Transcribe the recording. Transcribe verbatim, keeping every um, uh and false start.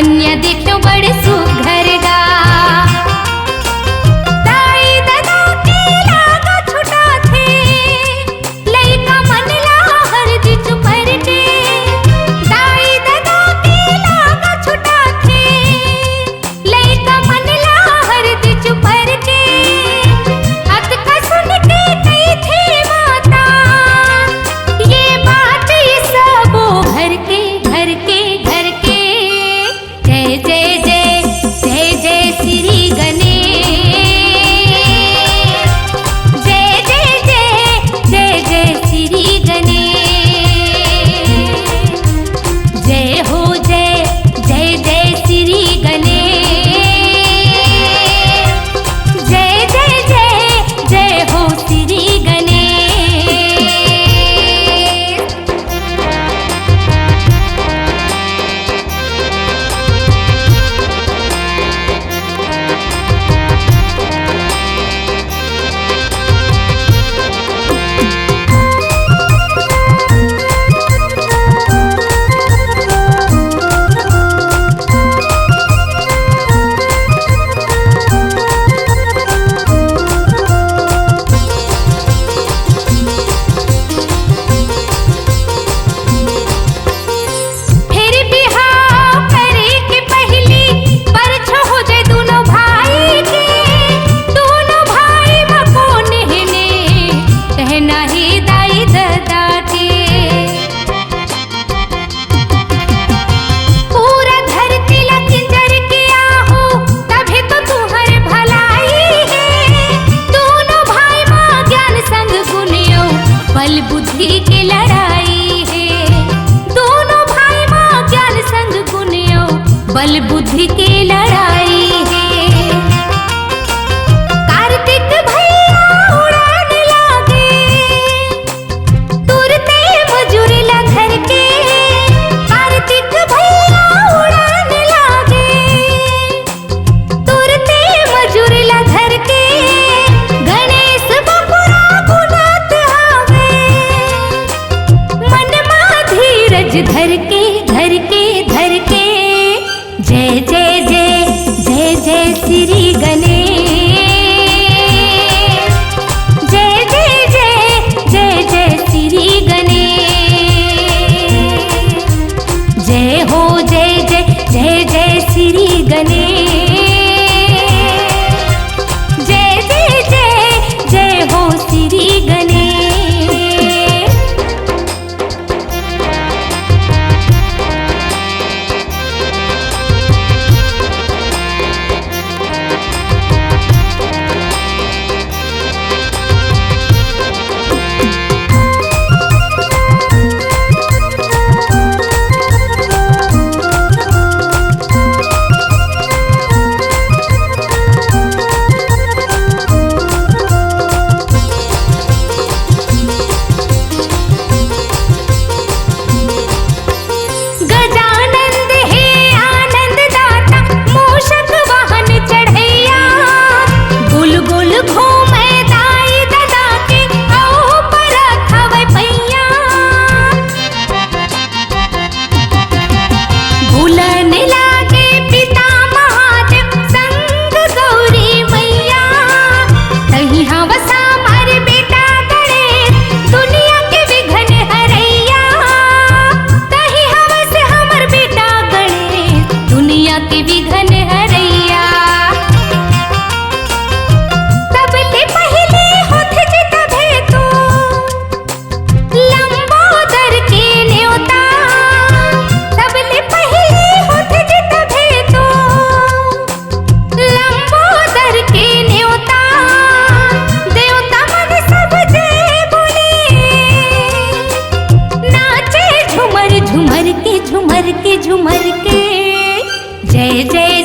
कन्या देखो बड़ सुघर गा, दाई ददा के लागा छुटाथे, लइका मन ला हरदी चुपर के, दाई ददा के लागा छुटाथे, लइका मन ला हरदी चुपर के। अतका सुन के कहिथे माता, ये बात ये सबो घर के, घर के, घर के। जय जय जय, जय जय श्री गणेश। जय जय जय, जय जय श्री गणेश। जय हो जय, जय जय श्री गणेश। जय जय जय, जय हो श्री गणेश। फेर बिहाव करे के पहिली परछो हो जाय दूनो भाई के। दूनो भाई म कोन हे ने, कहना हे दाई ददा के। पूरा धरती ला किंजर के आहो, तभे तो तुंहर भलाई हे। दूनो भाई म ज्ञान संग गुन अउ बल बुद्धि के लड़ाई हे। दूनो भाई म ज्ञान संग गुन अउ बल बुद्धि के लड़ाई हे। कार्तिक भैया उड़ान लागे, तुरते मजूर ला धर के। कार्तिक भैया उड़ान लागे, तुरते मजूर ला धर के। गणेश बपुरा गुनात हावे, मन मा धीरज धर के, धर के, धर के। जय जय जय, जय जय श्री गणेश। जय जय जय, जय जय श्री गणेश। जय हो जय जय, जय जय श्री गणेश। जय जय जय, जय हो श्री गणेश। गजानंद हे आनंद दाता, मूषक वाहन चढ़ैया। गुल गुल घूमे दाई ददा के, अउ परत हवै पैया। भूलन लागे पिता महादेव संग गौरी मैया। तही हवस हमर बेटा गणेश, दुनिया के विघ्न हरैया। तही हवस हमर बेटा गणेश, दुनिया के विघ्न हरैया। तब ले पहिले होथे जी तभे तो लंबोदर के नेवता, सबले पहिले होथे जी तभे तो लंबोदर के नेवता। देवता मन सब जय बोले, नाचे झुमर झुमर के, झुमर के, झुमर के। जय जय